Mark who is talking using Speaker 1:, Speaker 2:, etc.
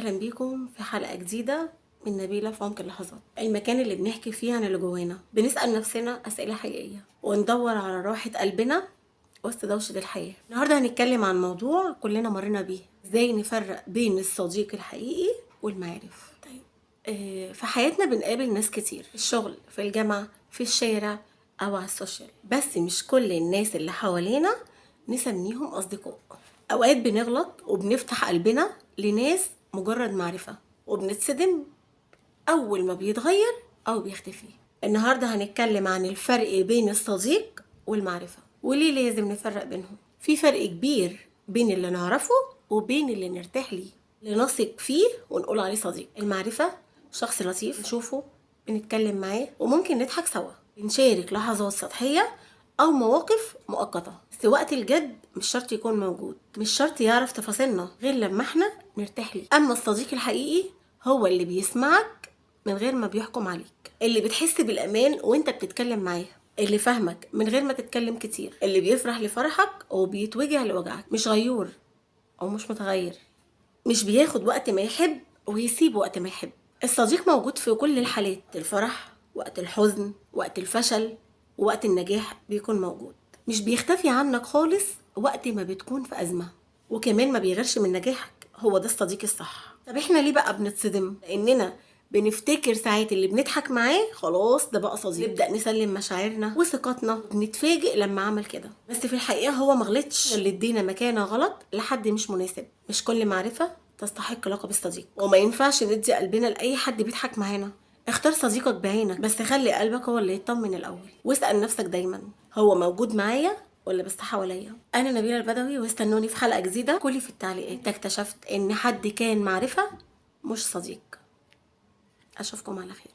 Speaker 1: اهلا بيكم في حلقة جديدة من نبيلة في عمق اللحظات، المكان اللي بنحكي فيه عن اللي جوانا، بنسال نفسنا اسئلة حقيقية وندور على راحة قلبنا وسط دوشه الحياة. النهارده هنتكلم عن موضوع كلنا مرينا بيه، ازاي نفرق بين الصديق الحقيقي والمعارف. طيب في حياتنا بنقابل ناس كتير، في الشغل، في الجامعة، في الشارع، او على ال social، بس مش كل الناس اللي حوالينا نسميهم اصدقاء. اوقات بنغلط وبنفتح قلبنا لناس مجرد معرفة، وبنتصدم اول ما بيتغير او بيختفي. النهارده هنتكلم عن الفرق بين الصديق والمعرفة، وليه لازم نفرق بينهم. في فرق كبير بين اللي نعرفه وبين اللي نرتاح ليه، اللي نثق فيه ونقول عليه صديق. المعرفة شخص لطيف نشوفه، بنتكلم معاه، وممكن نضحك سوا، بنشارك لحظات سطحية أو مواقف مؤقتة، بس وقت الجد مش شرط يكون موجود، مش شرط يعرف تفاصيلنا غير لما احنا نرتاح ليه. أما الصديق الحقيقي هو اللي بيسمعك من غير ما بيحكم عليك، اللي بتحس بالأمان وانت بتتكلم معاه، اللي فاهمك من غير ما تتكلم كتير، اللي بيفرح لفرحك وبيتوجع لوجعك، مش غيور أو مش متغير، مش بياخد وقت ما يحب ويسيب وقت ما يحب. الصديق موجود في كل الحالات، الفرح، وقت الحزن، وقت الفشل، ووقت النجاح بيكون موجود، مش بيختفي عنك خالص وقت ما بتكون في أزمة، وكمان ما بيغيرش من نجاحك. هو ده الصديق الصح. طب احنا ليه بقى بنتصدم؟ لأننا بنفتكر ساعات اللي بنضحك معاه خلاص ده بقى صديق، نبدأ نسلم مشاعرنا وثقتنا، بنتفاجئ لما عمل كده، بس في الحقيقة هو مغلطش، اللي ادينا مكانة غلط لحد مش مناسب. مش كل معرفة تستحق لقب الصديق، وما ينفعش ندي قلبنا لأي حد بيضحك معانا. اختار صديقك بعينك، بس خلي قلبك هو اللي يطمن الأول، واسأل نفسك دايما هو موجود معايا ولا بس حواليا. أنا نبيلة البدوي، واستنوني في حلقة جديدة. كلي في التعليقات اكتشفت إن حد كان معرفة مش صديق. أشوفكم على خير.